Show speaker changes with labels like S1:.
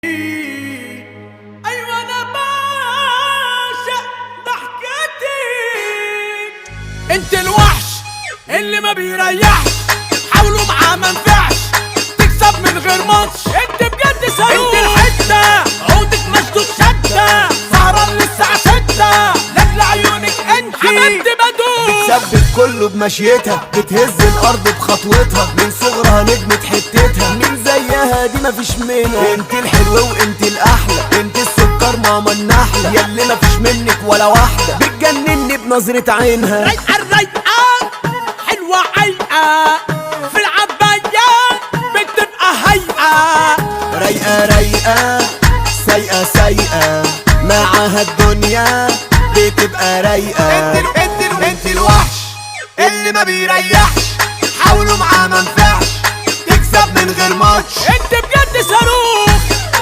S1: ايوه انا بعشق ضحكتك. انت الوحش اللي ما بيريحش، حاولوا معاه ما نفعش، تكسب من غير ماتش. انت بجد صاروخ، انت الحتة عودك مشدود شده، سهران للساعة 6 لاجل عيونك انت حبيبتي بدوخ.
S2: بتثبت كله بمشيتها، بتهز الارض بخطوتها، من صغرها نجمة حتتها، مين زيها دي مفيش منها. انت الحلوة وانت الاحلى، انت السكر ماما النحلة، ياللي مفيش منك ولا واحدة، بتجنني بنظرة عينها.
S1: رايقة الرايقه حلوة عايقه، في العباية بتبقى هايقه.
S2: رايقة رايقة سايقة سايقة، معاها الدنيا بتبقى رايقة.
S3: انت الوحش اللي ما بيريحش، حاولوا معاه ما نفعش، تكسب من غير ماتش.
S1: انت بجد صاروخ.